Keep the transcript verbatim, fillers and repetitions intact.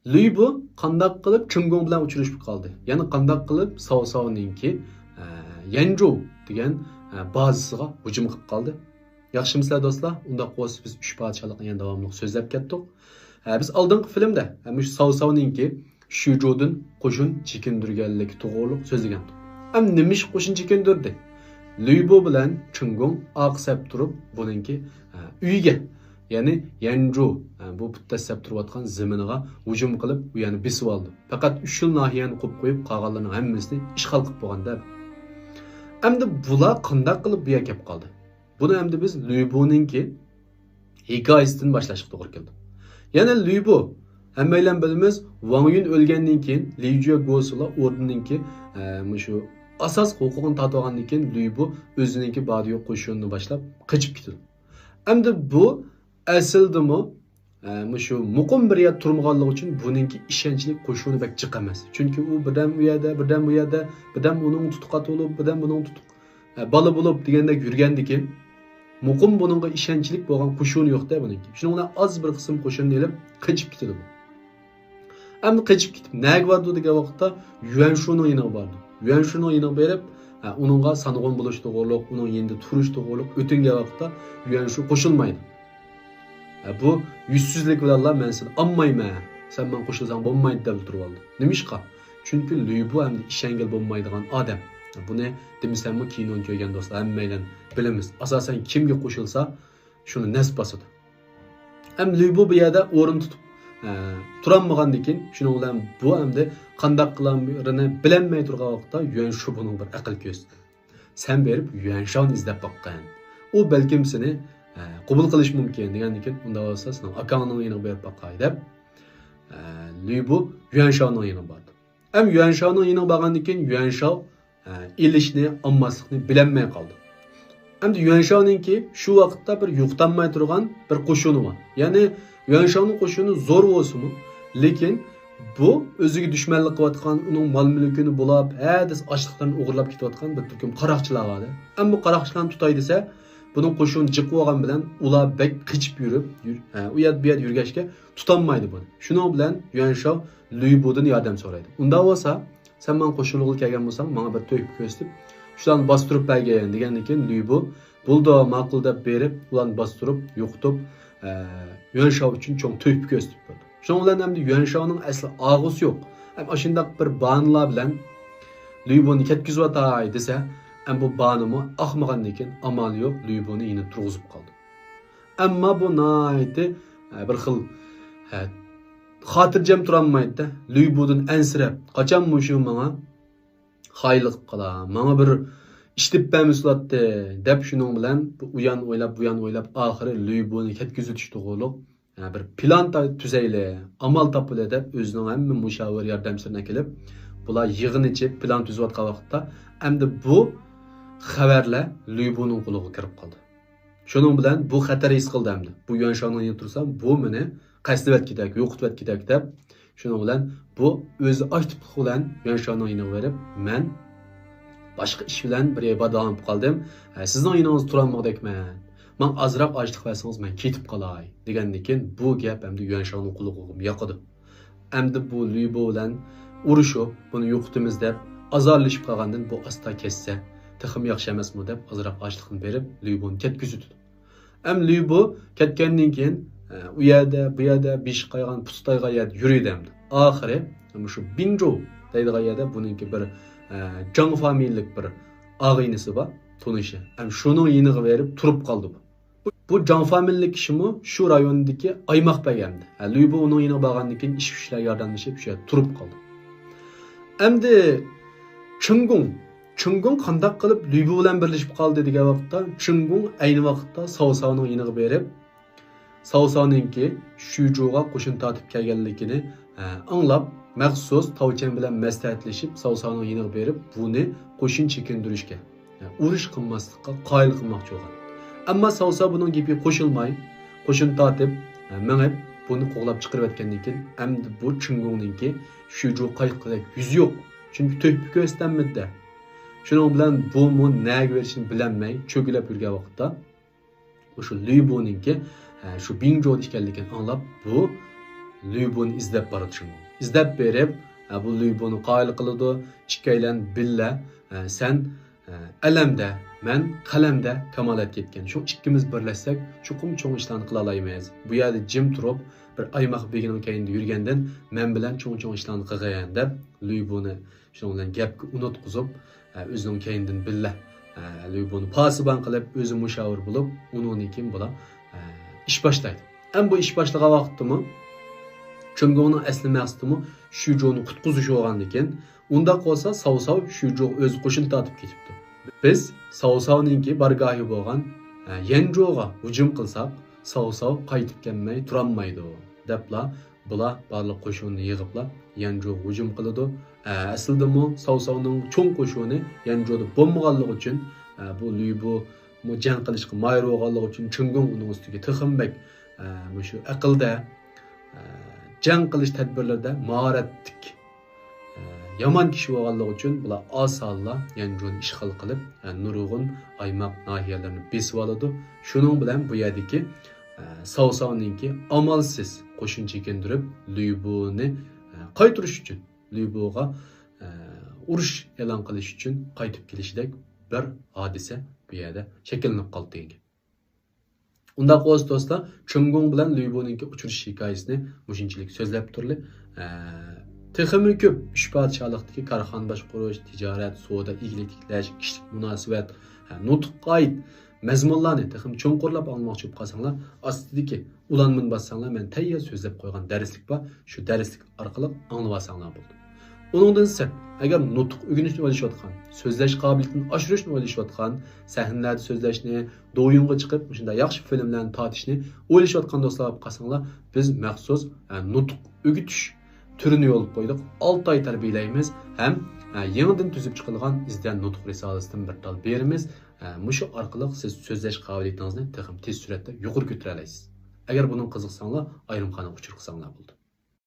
لۈي بۇ قانداق قىلىپ چېن گۇڭ بىلەن ئۇچرىشىپ قالدى؟ يەنى قانداق قىلىپ ساۋ ساۋنىڭكى، ئە، يەنجۇ دېگەن، ئە، بازىسىغا ھۇجۇم قىلىپ قالدى؟ ياخشىمۇسىلەر دوستلار؟ ئۇنداق بولسا بىز ئۈچ پادىشاھلىقنى يەنە داۋاملىق سۆزلەپ كەتتۇق. ئە، بىز ئالدىنقى فىلىمدە، ئە، مۇشۇ ساۋ ساۋنىڭكى شۈجۇدىن قوشۇن چېكىندۈرگەنلىكى توغرۇلۇق سۆزلىگەنتۇق. ئەمدى نېمە ئىش قوشۇن چېكىندۈردى؟ لۈي بۇ بىلەن چېن گۇڭ ئارقا سەپ تۇرۇپ، بۇنىڭكى، ئە، ئۆيىگە، يەنى يەنجۇ، ئە، بۇ پۇت دەسسەپ تۇرۇۋاتقان زېمىنىغا ھۇجۇم قىلىپ، ئۇ يەرنى بېسىۋالدى. پەقەت ئۈچ خىل ناھىيەنى قوپۇپ قويۇپ، قالغانلىرىنىڭ ھەممىسىنى ئىشغال قىلىپ بولغان دەپ. ئەمدى بۇلار قانداق قىلىپ بۇ يەرگە كەپ قالدى؟ بۇنى ئەمدى بىز لۈي بۇنىڭكى ھېكايىسىدىن باشلاشقا توغرا كېلىدۇ. يەنى لۈي بۇ، ھەممەيلەن بىلىمىز، ۋاڭ يۈن ئۆلگەندىن كېيىن، لى جۈە گوسۇلا ئوردىنىڭكى، ئە، مۇشۇ ئاساس ھوقۇقىنى تارتىۋالغاندىن كېيىن، لۈي بۇ ئۆزىنىڭكى بارى يوق قوشۇنىنى باشلاپ قېچىپ كېتىدۇ. ئەمدى بۇ ئەسلىدىمۇ، ئە، مۇشۇ مۇقىم بىر يەر تۇرمىغانلىقى ئۈچۈن بۇنىڭكى ئىشەنچلىك قوشۇنى بەك جىق ئەمەس. چۈنكى ئۇ بىردەم ئۇ يەردە، بىردەم بۇ يەردە، بىردەم ئۇنىڭ تۇتقا تولۇپ، بىردەم بۇنىڭ تۇتۇق، ئە، بالا بولۇپ دېگەندەك يۈرگەندىكىن، مۇقىم بۇنىڭغا ئىشەنچلىك بولغان قوشۇنى يوق-دە بۇنىڭكى. شۇنىڭ بىلەن ئاز بىر قىسىم قوشۇننى ئېلىپ قېچىپ كېتىدۇ بۇ. ئەمدى قېچىپ كېتىپ نەگە بارىدۇ دېگەن ۋاقىتتا يۈەنشۇنىڭ يېنىغا بارىدۇ. يۈەنشۇنىڭ يېنىغا بېرىپ، ھە، ئۇنىڭغا سانغۇن بولۇش توغرۇلۇق، ئۇنىڭ يېنىدا تۇرۇش توغرۇلۇق ئۆتۈنگەن ۋاقىتتا يۈەنشۇ قوشۇلمايدۇ. ھە، بۇ يۈزسىزلىك بىلەنلا مەن سېنى ئالمايمەن، سەن ماڭا قوشۇلساڭ بولمايدۇ دەپ تۇرۇۋالدى. نېمىشقا؟ چۈنكى لۈي بۇ ئەمدى ئىشەنگىلى بولمايدىغان ئادەم. بۇنى دېمىسەممۇ كىنونى كۆرگەن دوستلار ھەممەيلەن بىلىمىز. ئاساسەن كىمگە قوشۇلسا شۇنى نەس باسىدۇ. ئەم لۈي بۇ بۇ يەردە ئورۇن تۇتۇپ، ئە، تۇرالمىغاندىكىن، شۇنىڭ بىلەن بۇ ئەمدى قانداق قىلارىنى بىلەلمەي تۇرغان ۋاقىتتا يۈەن شۇ بۇنىڭغا بىر ئەقىل كۆرسىتىدۇ. سەن بېرىپ يۈەن شاۋنى ئىزدەپ باققىن. ئۇ بەلكىم سېنى، ئە، قوبۇل قىلىشى مۇمكىن دېگەندىكىن، ئۇنداق بولسا سېنىڭ ئاكاڭنىڭ يېنىغا بېرىپ باقاي دەپ، ئە، لۈي بۇ يۈەن شاۋنىڭ يېنىغا باردى. ئەم يۈەن شاۋنىڭ يېنىغا بارغاندىن كېيىن يۈەن شاۋ، ئە، ئېلىشنى، ئالماسلىقنى بىلەلمەي قالدى. ئەمدى يۈەن شاۋنىڭكى شۇ ۋاقىتتا بىر يوقىتالماي تۇرغان بىر قوشۇنى بار. يەنى يۈەن شاۋنىڭ قوشۇنى زور بولسىمۇ، لېكىن بۇ ئۆزىگە دۈشمەنلىك قىلىۋاتقان، ئۇنىڭ مال-مۈلكىنى بۇلاپ، ھە دېسە ئاشلىقلارنى ئوغرىلاپ كېتىۋاتقان بىر تۈركۈم قاراقچىلار بار. ئەمما بۇ قاراقچىلارنى تۇتاي دېسە، بۇنىڭ قوشۇنى جىق بولغان بىلەن ئۇلار بەك قېچىپ يۈرۈپ، يۈر-، ھە، ئۇ يەر، بۇ يەردە يۈرگەچكە تۇتالمايدۇ بۇنى. شۇنىڭ بىلەن يۈەن شاۋ لۈي بۇدىن ياردەم سورايدۇ. ئۇنداق بولسا، سەن ماڭا قوشۇلغىلى كەلگەن بولساڭ، ماڭا بىر تۆھپە كۆرسىتىپ، شۇلارنى باستۇرۇپ بەرگىن دېگەندىن كېيىن، لۈي بۇ، بولىدۇ، ماقۇل دەپ بېرىپ، ئۇلارنى باستۇرۇپ، يوقىتىپ، ئە، يۈەن شاۋ ئۈچۈن چوڭ تۆھپە كۆرسىتىپ بېرىدۇ. شۇنىڭ بىلەن ئەمدى يۈەن شاۋنىڭ ئەسلى ئاغۇسى يوق. ھەم ئاشۇنداق بىر باھانىلار بىلەن لۈي بۇنى كەتكۈزۈۋاتاي دېسە، ئەم بۇ باھانىمۇ ئاقمىغاندىن كېيىن ئامالى يوق، لۈي بۇنى يەنە تۇرغۇزۇپ قالدى. ئەمما بۇ ناھايىتى، ئە، بىر خىل، ئە، خاتىرجەم تۇرالمايدۇ-دە. لۈي بۇدىن ئەنسىرەپ، قاچان مۇشۇ ماڭا خائىنلىق قىلىپ قالا، ماڭا بىر ئىش تېپىپ بەرمىسىلاتتى دەپ، شۇنىڭ بىلەن ئۇ يان ئويلاپ، بۇ يان ئويلاپ، ئاخىرى لۈي بۇنى كەتكۈزۈۋېتىش توغرۇلۇق، ھە، بىر پىلان تا-، تۈزەيلى، ئامال تاپىلى دەپ، ئۆزىنىڭ ھەممە مۇشاۋىر ياردەمچىلىرىنى ئەكېلىپ، بۇلار يىغىن ئېچىپ، پىلان تۈزۈۋاتقان ۋاقىتتا، ئەمدى بۇ خەۋەرلەر لۈي بۇنىڭ قولىغا كىرىپ قالدى. شۇنىڭ بىلەن بۇ خەتەر ھېس قىلدى ئەمدى. بۇ يۈەن شاۋنىڭ يېنىدا تۇرسام، بۇ مېنى قەستلىۋەتكۈدەك، يوقىتىۋەتكۈدەك دەپ، شۇنىڭ بىلەن بۇ ئۆزى ئاكتىپلىق بىلەن يۈەن شاۋنىڭ يېنىغا بېرىپ، مەن باشقا ئىش بىلەن بىر يەرگە بارىدىغان بولۇپ قالدىم. ھە، سىزنىڭ يېنىڭىزدا تۇرالمىغۇدەكمەن. ماڭا ئازراق ئاشلىق بەرسىڭىز، مەن كېتىپ قالاي، دېگەندىن كېيىن، بۇ گەپ ئەمدى يۈەن شاۋنىڭ قۇلىقىغا ياقىدۇ. ئەمدى بۇ لۈي بۇ بىلەن ئۇرۇشۇپ، بۇنى يوقىتىمىز دەپ ئازارلىشىپ قالغاندىن بۇ ئاستا كەتسە تېخىمۇ ياخشى ئەمەسمۇ دەپ ئازراق ئاشلىقنى بېرىپ لۈي بۇنى كەتكۈزۈۋېتىدۇ. ئەم لۈي بۇ كەتكەندىن كېيىن، ئە، ئۇ يەردە، بۇ يەردە بېشى قايغان، پۇتى تايغان يەردە يۈرىدۇ ئەمدى. ئاخىرى مۇشۇ بىڭجۇ دەيدىغان يەردە بۇنىڭكى بىر، ئە، جاڭ فامىلىلىك بىر ئاغىنىسى بار، تونۇشى. ئەم شۇنىڭ يېنىغا بېرىپ تۇرۇپ قالدى بۇ. بۇ، بۇ جاڭ فامىلىلىك كىشىمۇ شۇ رايوندىكى ئايماق بەگ ئەمدى. ھە، لۈي بۇ ئۇنىڭ يېنىغا بارغاندىن كېيىن ئىش كۈچلەر ياردەملىشىپ شۇ يەردە تۇرۇپ قالدى. ئەمدى چېن گۇڭ. چېن گۇڭ قانداق قىلىپ لۈي بۇ بىلەن بىرلىشىپ قالدى دېگەن ۋاقىتتا، چېن گۇڭ ئەينى ۋاقىتتا ساۋ ساۋنىڭ يېنىغا بېرىپ، ساۋ ساۋنىڭكى شۈجۇغا قوشۇن تارتىپ كەلگەنلىكىنى، ئە، ئاڭلاپ، مەخسۇس تاۋچەن بىلەن مەسلىھەتلىشىپ، ساۋ ساۋنىڭ يېنىغا بېرىپ، بۇنى قوشۇن چېكىندۈرۈشكە، ئۇرۇش قىلماسلىققا قايىل قىلماقچى بولغان. ئەمما ساۋسا بۇنىڭ گېپىگە قوشۇلماي، قوشۇن تارتىپ، مېڭىپ، بۇنى قوغلاپ چىقىرىۋەتكەندىن كېيىن، ئەمدى بۇ چېن گۇڭنىڭكى شۈجۇغا قايتقۇدەك يۈزى يوق. چۈنكى تۆھپە كۆرسىتەلمىدى-دە. شۇنىڭ بىلەن بۇمۇ نەگە بېرىشىنى بىلەلمەي چۆگىلەپ يۈرگەن ۋاقىتتا، مۇشۇ لۈي بۇنىڭكى، ئە، شۇ بىڭجۇدا ئىكەنلىكىنى ئاڭلاپ، بۇ لۈيبۇنى ئىزدەپ بارىدۇ چۈنگوڭ. ئىزدەپ بېرىپ، ھە، بۇ لۈيبۇنى قايىل قىلىدۇ. ئىككىيلەن بىللە، ھە، سەن، ھە، ئەلەمدە، مەن قەلەمدە كامالەتكە يەتكەن. شۇ ئىككىمىز بىرلەشسەك، چوقۇم چوڭ ئىشلارنى قىلالايمىز. بۇ يەردە جىم تۇرۇپ، بىر ئايماق بېگىنىڭ كەينىدە يۈرگەندىن، مەن بىلەن چوڭ-چوڭ ئىشلارنى قىلغىن، دەپ لۈيبۇنى شۇنىڭ بىلەن گەپكە ئۇنتقۇزۇپ، ئە، ئۆزىنىڭ كەينىدىن بىللە، ئە، لۈيبۇنى پاسىبان قىلىپ، ئۆزى مۇشاۋىر بولۇپ، ئۇنىڭدىن كېيىن بۇلار، ئە، ئىش باشلايدۇ. ئەمما بۇ ئىش باشلىغان ۋاقىتتىمۇ چۈنگوڭنىڭ ئەسلى مەقسىتىمۇ شۈجۇنى قۇتقۇزۇش بولغاندىكىن، ئۇنداق بولسا ساۋساۋ شۈجۇغا ئۆز قوشۇن تارتىپ كېتىپتۇ. بىز ساۋساۋنىڭكى بارگاھى بولغان، ئە، يەنجۇغا ھۇجۇم قىلساق، ساۋساۋ قايتىپ كەلمەي تۇرالمايدۇ، دەپلا بۇلار بارلىق قوشۇننى يىغىپلا يەنجۇغا ھۇجۇم قىلىدۇ. ئە، ئەسلىدىمۇ ساۋساۋنىڭ چوڭ قوشۇنى يەنجۇدا بولمىغانلىقى ئۈچۈن، ئە، بۇ لۈيبۇمۇ جەڭ قىلىشقا ماھىر بولغانلىقى ئۈچۈن چۈنگوڭ ئۇنىڭ ئۈستىگە تېخىمۇ بەك، ئە، مۇشۇ ئەقىلدە، ئە، جەڭ قىلىش تەدبىرلىرىدە ماھارەتلىك، ئە، يامان كىشى بولغانلىقى ئۈچۈن بۇلار ئاسانلا يەنجۇنى ئىشغال قىلىپ، ئە، نۇرغۇن ئايماق ناھىيەلەرنى بېسىۋالىدۇ. شۇنىڭ بىلەن بۇ يەردىكى، ئە، ساۋساۋنىڭكى ئامالسىز قوشۇن چېكىندۈرۈپ، لۈيبۇنى، ئە، قايتۇرۇش ئۈچۈن، لۈيبۇغا، ئە، ئۇرۇش ئېلان قىلىش ئۈچۈن قايتىپ كېلىشىدەك بىر ھادىسە بۇ يەردە شەكىللىنىپ قالدى دېگەن گەپ. ئۇنداق بولسا دوستلار، چۈنگوڭ بىلەن لۈيبۇنىڭكى ئۇچرىشىش ھېكايىسىنى مۇشۇنچىلىك سۆزلەپ تۇرلى. ئە، تېخىمۇ كۆپ ئۈچ پادىشاھلىقتىكى كارخانا باشقۇرۇش، تىجارەت، سودا، ئىگىلىك تىكلەش، كىشىلىك مۇناسىۋەت، ئە، نۇتۇققا ئائىت مەزمۇنلارنى تېخىمۇ چوڭقۇرلاپ ئاڭلىماقچى بولۇپ قالساڭلار، ئاستىدىكى ئۇلانمىنى باسساڭلار، مەن تەييار سۆزلەپ قويغان دەرسلىك بار، شۇ دەرسلىك ئارقىلىق ئاڭلىۋالساڭلار بولىدۇ. ئۇنىڭدىن سىرت، ئەگەر نۇتۇق ئۆگىنىشنى ئويلىشىۋاتقان، سۆزلەش قابىلىيىتىنى ئاشۇرۇشنى ئويلىشىۋاتقان، سەھنىلەردە سۆزلەشنى، دويۇنغا چىقىپ مۇشۇنداق ياخشى فىلىملەرنى تارتىشنى ئويلىشىۋاتقان دوستلار بولۇپ قالساڭلار، بىز مەخسۇس، ئە، نۇتۇق ئۆگىتىش تۈرىنى يولغا قويدۇق. ئالتە ئاي تەربىيەلەيمىز ھەم، ئە، يېڭىدىن تۈزۈپ چىقىلغان ئىزدەن نۇتۇق رىسالىسىدىن بىر تال بېرىمىز. ئە، مۇشۇ ئارقىلىق سىز سۆزلەش قابىلىيىتىڭىزنى تېخىمۇ تېز سۈرئەتتە يۇقىرى كۆتۈرەلەيسىز. ئەگەر بۇنىڭغا قىزىقساڭلار، ئايرىم قانالغا ئۇچۇر قىلساڭلار بولىدۇ.